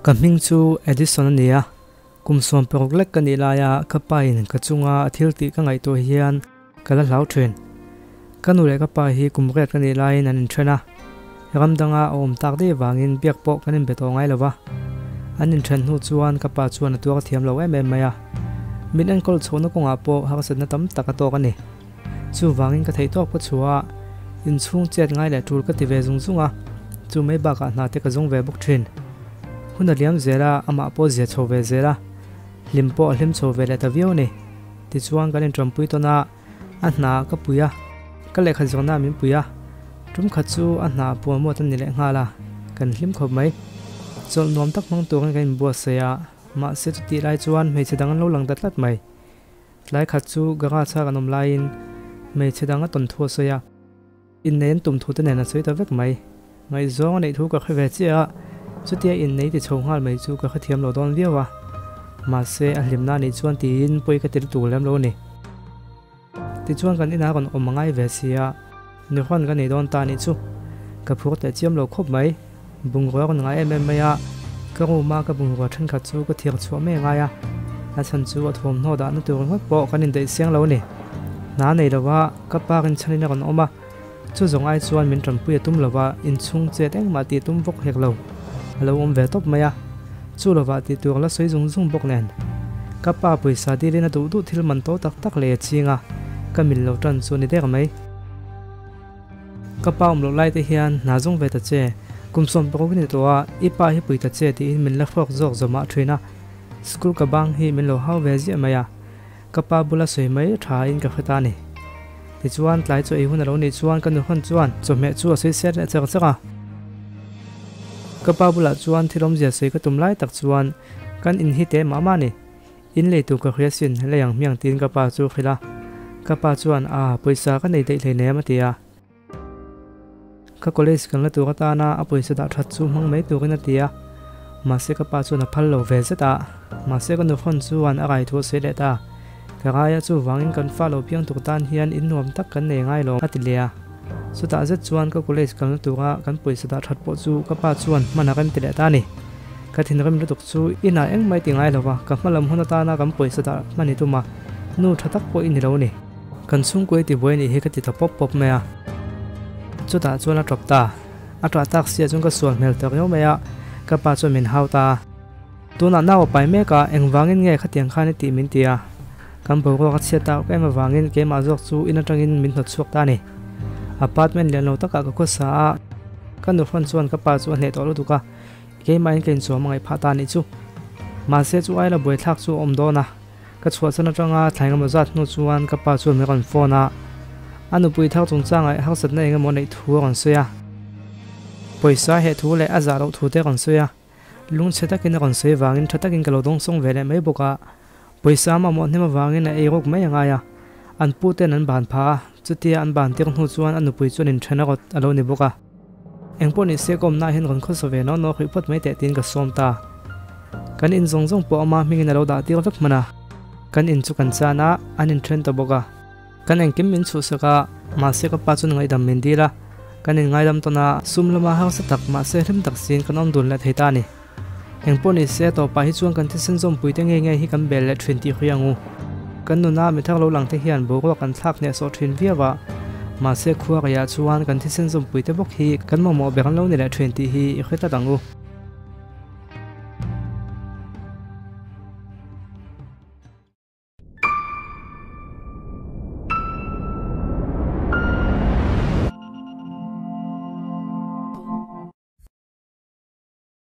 Ka hming chu Edison a ni a, kum 16 lek ka nih laia ka pa in ka chunga a thil tih ka ngaihtuah hian ka la hlau thin. Ka nu leh ka pa hi kum riat ka nih laiin an inthen a, ram danga a awm tak daih avangin biak pawh kan inbe tawh ngai lo va. An inthen hnu chuan ka pa chuan a tuar thiam lo em em mai a, min enkawl chhohna kawngah pawh harsatna tam tak a tawk a ni. Chuvangin ka theihtawk ka chhuah a, inchhung chet ngai leh tul ka ti ve zung zung a, chu mai bakah hna te ka zawng ve bawk thin. Hun a liam zel a, amah pawh zia chho ve zel a, hlim pawh a hlim chho ve leh ta viau a ni. Tichuan kan inṭawmpui tawn a, a hna ka pui a, ka lehkha zawnah min pui a, tum khat chu a hna puan muat a ni leh nghal a, kan hlim khawp mai. Chawlh nuam tak hmang turin kan inbuatsaih a, mahse chutih lai chuan hmeichhe dang an lo lang ta tlat mai. Tlai khat chu garage a kan awm laiin hmeichhe dang a tawn thu a sawi a, innei an tum thu te nen a sawi ta vek mai. Ngaihzawng a neih thu ka hre ve chiah a, chutia innei ti chho nghal mai chu ka hrethiam lo dawn viau a, mahse a hlimna a nih chuan tiin pawi ka ti lutuk lem lo a ni. Tichuan kan inah rawn awm a ngai ve si a, nuhrawn ka nei dawn ta a nih chu. Ka phur teh chiam lo khawp mai, bungrua rawn ngai em em mai a, ka room a ka bungrua thenkhat chu ka thiar chhuah mai a ngai a, a chhan chu a thuamhnaw dahna tur ringawt pawh kan indaih siang lo a ni. Hna nei lova ka pa rinchhanin a rawn awm a, chu zawng ai chuan min tanpui a tum lova inchhung chet engmah tih tum vawk hek lo a lo awm ve tawp mai a, chu lovah tih tur la sawi zung zung bawk nen. Ka pa pawisa dilin a duh duh thil man to tak tak leh a ching a, ka mil lo tan chu a ni der mai. Ka pa awm loh lai te hian hna zawng ve ta che, kum 16 i ni tawh a, i pa hi pui ta che tiin min la hrawk zawk zawmah thin a, school ka bang hi min lo hau ve ziah mai a. Ka pa bula sawi mai tha in ka hre ta a ni. Tichuan tlai chaw ei hun a lo nih chuan ka nuhrawn chuan chawhmeh chu a sawi ser leh chak chak a. Ka pa bulah chuan thil awmzia sawi ka tum lai tak chuan kan in hi teh mah mah a ni. In lei tur ka hria sin lei ang hmiang tiin ka pa chu a hrilh a. Ka pa chuan a pawisa ka nei daih hleinem a ti a. Ka college kan la tur atana a pawisa dah that chu hmang mai turin a ti a, mahse ka pa chuan a phal lo ve zet a, mahse ka nuhrawn chuan a rai thu a sawi leh ta. Ka raia chuvangin kan fa lo piang tur tan hian in nuam tak kan nei ngai lo a ti leh a. Chutah zet chuan ka college kan la tura kan pawisa dah that pawh chu ka pa chuan hman a rem ti leh ta a ni. Ka thinrim lutuk chu inah engmah i ti ngai lo va, ka hma lam hun atana kan pawisa dah hman i tum a, nu tha tak pawh i ni lo a ni. Kan chhungkua i tibuai nih hi ka ti ta pawp pawp mai a. Chutah chuan a tawp ta. A tah tak sia chuan ka sual hmel ta riau mai a, ka pa chuan min hau ta a. Tunah nau a pai mek a, engvangin nge khatiang khan i tih min ti a. Kan boruak a chhiat tak em avangin keimah zawk chu in atangin min hnawt chhuak ta a ni. Apartment lian lo takah ka khawsa a, ka nuhrawn chuan ka pa chu a hneh tawh lutuk a, keimahin ka inchuam a ngaih phah ta a nih chu. Mahse chu aila buaithlak chu a awm dawn a. Ka chhuahsan atanga thlai engemaw zat hnu chuan ka pa chuan min rawn phone a, a nupui thar chungchangah harsatna engemaw neih thu a rawn sawi a. Pawisa heh thu leh a zah loh thu te a rawn sawi a, lungchhe takin a rawn sawi vangin tha takin ka lo dawngsawng ve leh mai bawk a. Pawisa mamawh hnem avangin a ei rawk mai a ngai a, an pu ten an ban pha a, chutia an ban tir hnu chuan a nupui chuan inthen a rawt a lo ni bawk a. Engpawh ni se ka awmnaah hian rawn khawsa ve naw naw hruih phawt mai teh tiin ka sawm ta. Kan in zawng zawng pawh ama hmingin a lo dah tir vek hman a. Kan in chu kan chan a, an inthen ta bawk a. Kan engkim min chhuhsak a, mahse ka pa chuan ngaihdam min dil a. Kan in ngaidam tawn a, sum lama harsa tak mahse hlim tak siin kan awm dun leh thei ta a ni. Engpawh ni se tawpah hi chuan kan thisen zawmpui te ngei ngei hi kan bel leh thin tih hui ang u. Kan nuna mi thar lo lang te hian boruak kan thlak hnehsawh thin viau a, mahse khua reiah chuan kan thisen zawmpui te bawk hi kan mamawh ber an lo ni leh thin tih hi i hre tlat ang u.